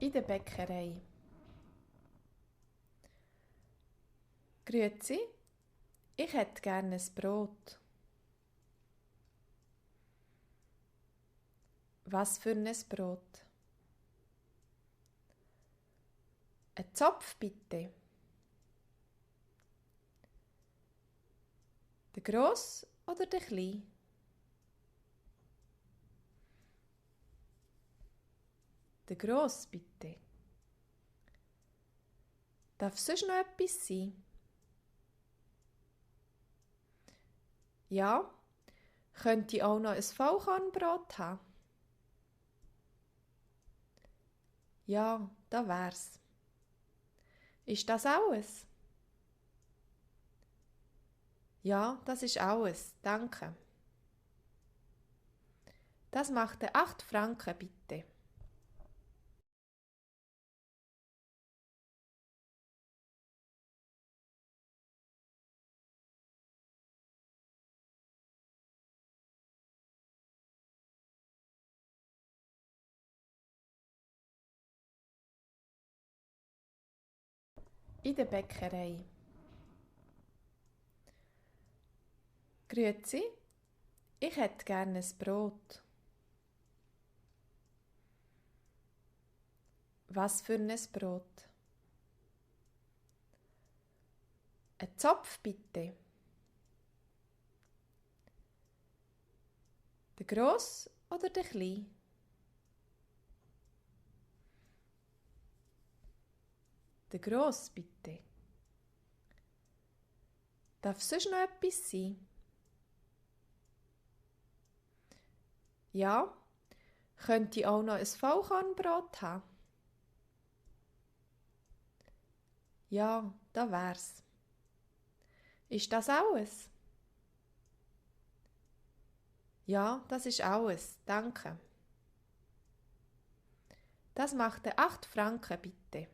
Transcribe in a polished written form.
In der Bäckerei. Grüezi, ich hätte gerne ein Brot. Was für ein Brot? Ein Zopf bitte. Der gross oder der klein? Der gross bitte. Darf sonst noch etwas sein? Ja, könnte ich auch noch ein Vollkornbrot haben? Ja, da wär's. Ist das alles? Ja, das ist alles, danke. Das macht 8 Franken bitte. In der Bäckerei. Grüezi, ich hätte gerne ein Brot. Was für ein Brot? Ein Zopf bitte. Der gross oder der klein? Der gross bitte. Darf sonst noch etwas sein? Ja, könnte ich auch noch ein Vollkornbrot haben? Ja, da wär's. Ist das alles? Ja, das ist alles, danke. Das macht 8 Franken bitte.